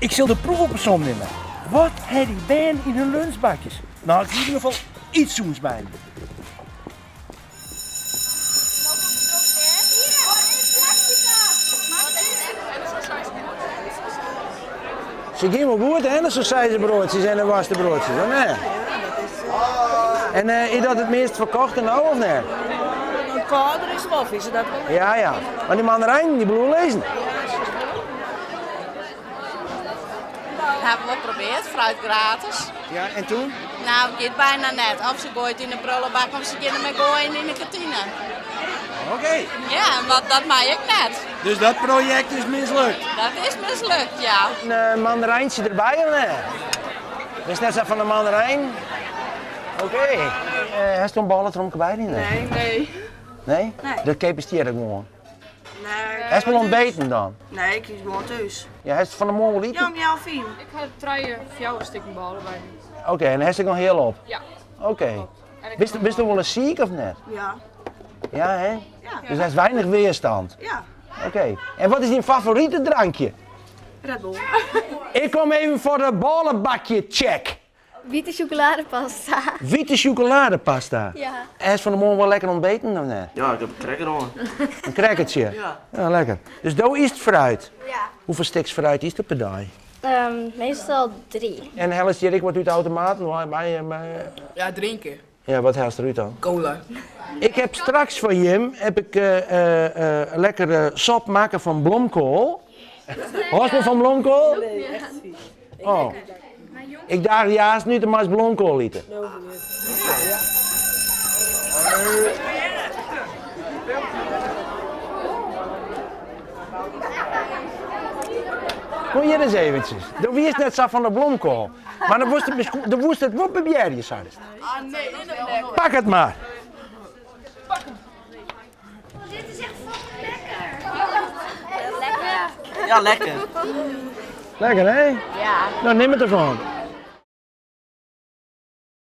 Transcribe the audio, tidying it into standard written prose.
Ik sil de proef op 'e som nimme. Wat ha dy bern yn hun lunchbakjes? No, ik hie yn ieder gefal iets sûns by my. Se gean wol goed hè, de saucijzenbroodjes en de worstenbroodjes, of net? En eh, is dat it meast ferkochte no of net? Een kâlder is wol, is dat wol? Ja, ja. Mar dy mandarijnen, dy bliuwe lizzen. Hawwe we wol probearre, fruit gratis. Ja, en toen? Nou, it giet byna net. Of se goaie it yn de prullenbak of se geane dermei goaien yn de kantine. Oké. Ja, want dat mei ek net. Dus dat projekt is mislukt? Dat is mislukt, ja. In eh, mandarijntsje derby of net? Bist net sa fan de mandarijn? Oké. Okay. Uh, hast in bôletromke by dy? Nee. Nee. Nee? Nee. Dat keapest hjir gewoan? Nee. Hast wol ontbeten dan? Nee, ik yt gewoan thús. Ja, hast fan 'e moarn wol iten? Ja, om healwei fiven. Ik ha trije, fjouwer stikken bôle by my. Oké, en hast ek noch hiel op? Ja. Oké. Bist, bist du wolris siik of net? Ja. Ja, hè? Ja. Dus hast weinich weerstand? Ja. Oké. En wat is dyn favorite drankje? Red Bull. Ik kom even foar de bôlebakje check. Wite sjokoladepasta. Wite sjokoladepasta? Ja. Hast fan 'e moarn wol lekker ontbeten of net? Ja, ik ha in cracker hân. In crackertsje? Ja. Ja, lekker. Dus do ytst fruit? Ja. Hoefolle stiks fruit ytst per dei? Meastal drie. En hellest hjir ek wat út de automaten? By, by... Ja, drinke. Ja, wat hellest derút dan? Cola. Ik heb straks foar jim heb ik, uh, uh, lekkere sop makke fan blomkoal. Hâldst wol fan blomkoal? Nee, echt vies. Oh. Ik daag dy aanst út, meist blomkoal ite. Kom hjir ris eventsjes. Do wiest net sa fan de blomkoal. Mar dan woest it, do woest it wol probearje, seidest. Pak it mar. Dit is echt fucking lekker. Ja, lekker. Lekker, hè? Ja. No, nim it derfan.